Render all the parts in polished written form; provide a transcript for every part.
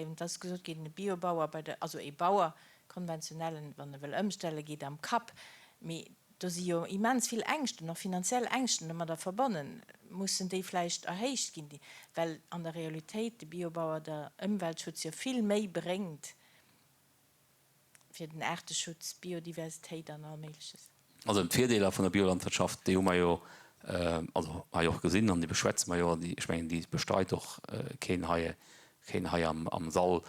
Et ass gesot ginn, e Biobauer bei der, also e Bauer, konventionellen, wann e wëll ëmstellen, geet am Kapp. Mee do si jo immens vill Ängschten, och finanziell Ängschten domadder verbonnen. Mussen déi vläicht erhéicht ginn, well an der Realitéit de Biobauer der Ëmweltschutz jo vill méi bréngt fir den Aarteschutz, Biodiversitéit an all Méigleches. Also d'Virdeeler vun der Biolandwirtschaft, déi hu mer jo also hei och gesinn an déi beschwätze mer jo an déi, ech mengen, déi bestreit och keen hei, keen hei am Sall.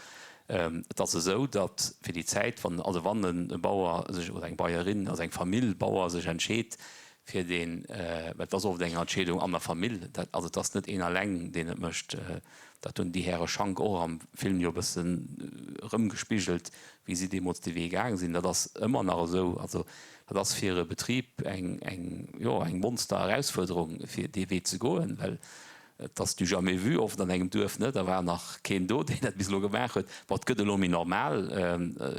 Et ass esou, datt fir déi Zäit, wann also wann e Bauer sech oder eng Baierin, also eng Famill Bauer sech entscheet fir deen, well et ass oft eng Entscheedung an der Famill, dat also et ass net een alleng, deen et mécht, dat hunn déi Häre Schank och am Film jo e bëssen erëmgespigelt, wéi si deemools dee Wee gaang sinn. Dat ass ëmmer nach esou. Also dat ass fir e Betrib eng, eng, jo, eng Monster-Erausfuerderung, fir dee Wee ze goen, well et ass du jamais vu oft an engem Duerf, ne, da war nach keen do, deen dat bis elo gemaach huet. Bon, et gëtt elo méi normal.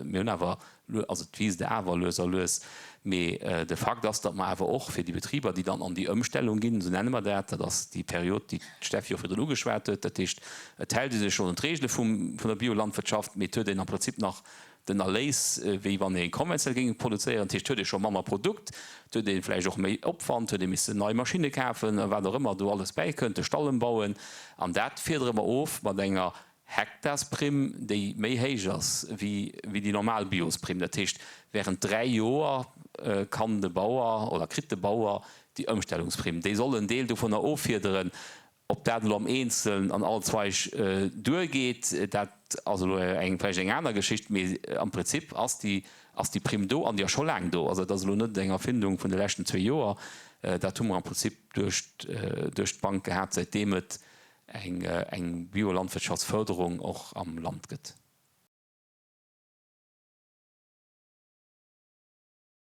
Mir hunn awer Also et wiisst awer lues a lues. Mee de Fakt ass, datt mer awer och fir déi Betriber, déi dann an déi Ëmstellung ginn, esou nenne mer dat, dat ass déi Period, déi d'Steffi och virdrun ugeschwat huet, dat heescht, et hält ee sech schonn un d'Regele vum, vun der Biolandwirtschaft, mee et huet een am Prinzip nach den Erléis, wéi wann ee konventionell géing produzéieren. Dat heescht, et huet ee scho manner Produkt, et huet ee vläicht och méi Opwand, huet ee missen nei Maschinne kafen a wat och ëmmer do alles bäikënnt, de Stall ëmbauen. An dat fiedere mer of mat enger Hektarsprimm, déi méi héich ass wéi déi normal Biosprimm. Dat heescht, während 3 Joer kann de Bauer oder kritt de Bauer déi Ëmstellungsprimm. Déi soll en Deel dovunner offiederen. Ob dat elo am Eenzelen an all Zweig duergeet, dat ass elo eng vläicht eng aner Geschicht. Mee am Prinzip ass déi ass déi Primm do an déi ass scho laang do. Also dat ass elo net eng Erfindung vun de leschten zwee Joer. Dat hu mer am Prinzip duerch duerch d'Bank gehat, säitdeem et eng Biolandwirtschaftsförderung och am Land gëtt.